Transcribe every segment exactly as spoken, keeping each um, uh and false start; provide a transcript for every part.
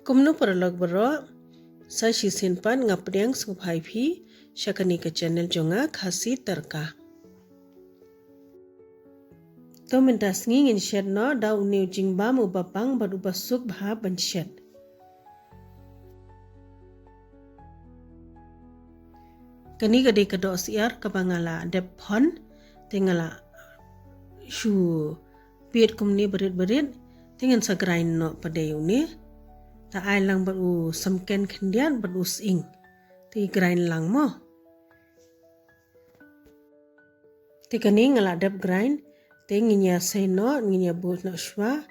Kumno paralok baroh, sa shisien pat nga pdiang sngewbha ïa phi sha kane ka channel jong nga, Khasi Tadka. To mynta sngi ngin shet noh da une u jingbam uba bang bad uba suk bha ban shet. Kane ka dei ka doh syiar kaba nga la dep phon, te nga la shu piet kumne barit barit, te ngan sa grind noh pat de une. Ta ai lang bad u samken khyndiat bad u sying. Te grind lang mo. Te kane nga la dep grind, te ngin ïa sei noh, ngin ïa buh noh shuwa.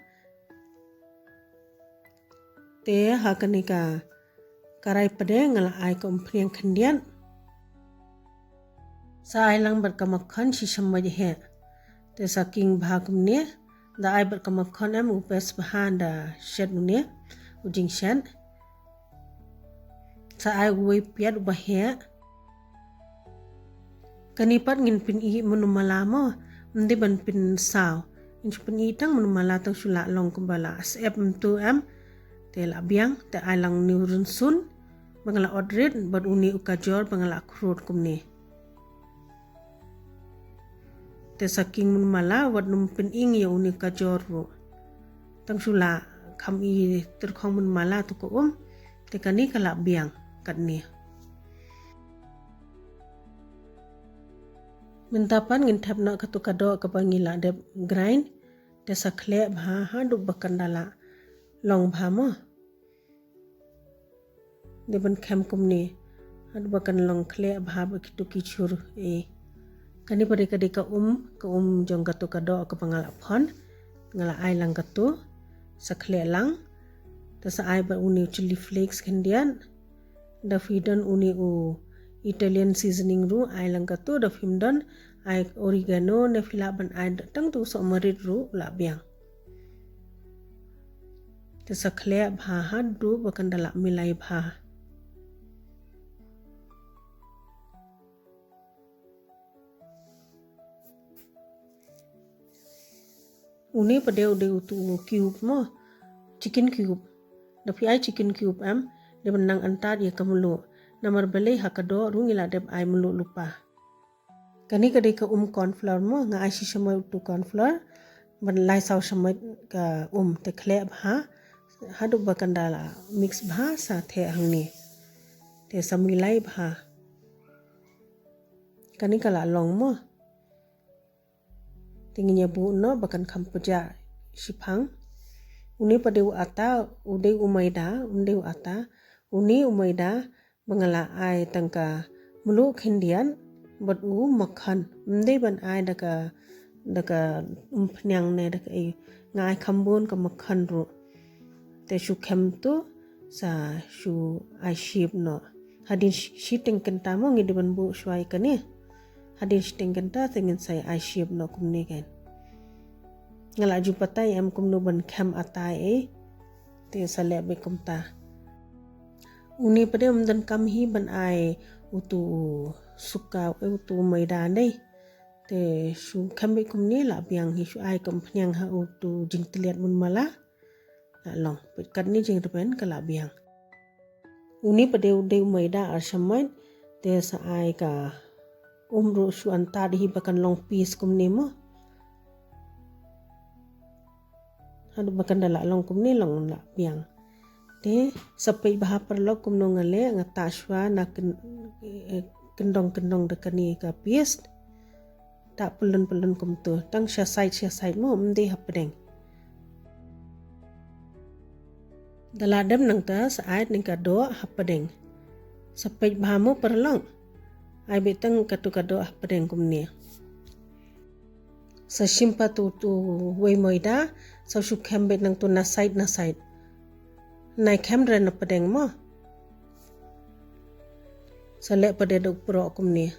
Te ha kane ka karai pat de nga la ai ka umphniang khyndiat. Sa ai lang bad ka makhon shi shamoit heh. Te sa king bha kumne, da ai bad ka makhon em u best bha da shet une u jingshet. Sa ai uwei piat uba heh. Kane pat ngin pyni mynno mala mo, ym dei ban pynsaw. Ngin shu pyni tang mynno mala tang shu la long kumba la sep mynta em. Te la biang, te ai lang une u rynsun ba nga la ot rit bad une u kajor ba nga la khrud kumne. Te sa king mynno mala wat nym pyni ïa une u kajor ruh. Tang shu la kham i tyrkhong mynno mala tu ka um, te kane ka la biang katne. Mynta pat ngin thep noh katu ka doh kaba ngi la dep grind, te sa khleh bha haduh ba kan da la long bha mo. Dei ban khem kumne haduh ba kan long khleh bha bad kitu ki chur eh. Kane pat de ka dei ka um, ka um jong katu ka doh kaba nga la phon, nga la ai lang katu, sa khleh lang, te sa ai bad une u chilli flakes khyndiat. Da phi don une u Italian seasoning ruh ai lang katu, da phim don ai oregano, ne phi lah ban ai tang tu soh marit ruh la biang. Te sa khleh bha haduh ba kan da la milai bha. Une pat de u dei utu u cube mo, chicken cube. Da phi ai chicken cube em, dei ban nang antad ïa ka mluh. Namar balei ha ka doh ruh ngi la dep ai mluh lypa. Kane ka dei ka um cornflour mo, nga ai shi shamoit utu cornflour ban lai saw shamoit ka um, te khleh bha haduh ba kan da la mix bha sa theh hangne. Te sa milai bha. Kane ka la long mo. Te ngin ïa buh noh ba kan kham pjah shiphang. Une pat de u ata, u dei u maida, um dei u ata. Une u maida ba nga la ai tang ka mluh khyndiat bad u makhon. Ym dei ban ai da ka, da ka umphniang ne da ka ei. Nga ai kham bun ka makhon ruh. Te shu khem tu sa shu ai shape noh. Hadien shi, shiteng kynta mo ngi dei ban buh shuwa ïa kane. Hadien shiteng kynta te ngin sa ai shape noh kumne kan. Nga la ju batai em kumno ban khem ata ei. Te sa leh beit kumta. Une pat de ym donkam hi ban ai utu u suka, eh, utu u maida dei. Te shu khem beit kumne la biang hi, shu ai ka umphniang ha utu jingtliat mynno mala. La long, peit katne jingrben ka la biang. Une pat de u dei u maida ar shamoit, te sa ai ka um ruh shu antad hi ba kan long piece kumne mo. Haduh ba kan da la long kumne long la biang. Te sa peit bha paralok kumno nga leh, nga tah shuwa na kyn-, eh, kyndong kyndong da kane ka paste. Tah pyllun pyllun kumtu. Tang sha side sha side mo, ym dei hapdeng. Da la dep nangta sa ai kane ka doh hapdeng. Sa peit bha mo paralok. Ai beit tang katu ka doh hapdeng kumne. Sa shim pat utu uwei maida, sa shu khem beit nangtu na side na side. Nai khem re na pdeng mo. Sa leh pat de da u proh kumne.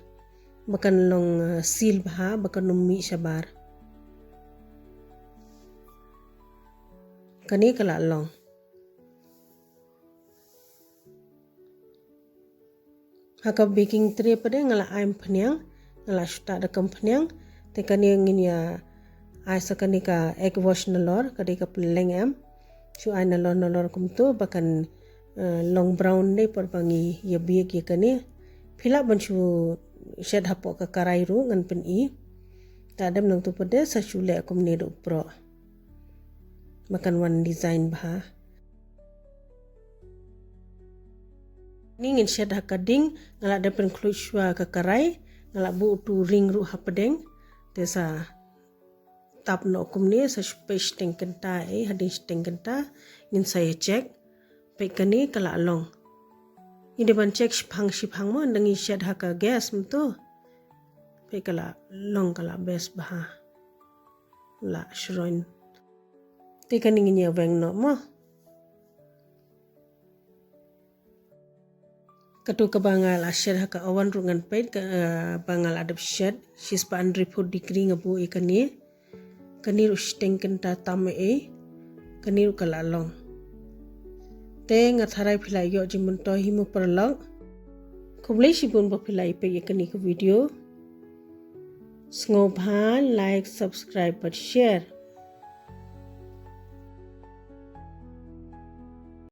Ba kan long, eh, seal bha, ba kan ym mih shabar. Kane ka la long. Ha ka baking tray pat de nga la ai umphniang, nga la shu tah da ka umphniang, te kane ngin ïa ai sa kane ka egg wash nalor, ka dei ka pylleng em. Shu ai nalor nalor kumto ba kan, eh, long brown ne por ba ngi ïa biek ïa kane. Phi lah ban shu shet hapoh ka karai ruh ngan pyni. Lada em nangto pat de sa shu leh kumne da u proh. Ba kan wan design bha. Ni ngin shet ha ka ding, nga lah dep pynkhluit shuwa ka karai, nga lah buh utu ring ruh hapdeng. Te sa tap noh kumne, sa shu peit shiteng kynta, eh, hadien shiteng kynta ngin sa ïa check. Peit kane ka lah long. Ngi dei ban check shiphang shiphang mo, ynda ngi shet ha ka gas mynta. Peit ka lah long, ka lah best bha. Lah shroin. Te kane ngin ïa weng noh mo. Kato kaba nga lah shet ha ka oven ruh ngan peit, ka, eh, ba nga lah dep shet shispah hynriewphew degree nga buh ïa kane. Kane ruh shiteng kynta tam eh. Kane ruh ka lah long. Te nga tharai phi lah ïoh jingmyntoi hi mo paralok. Khublei shibun ba phi lah ïa peit ïa kane ka video. Sngewbha like, subscribe bad share.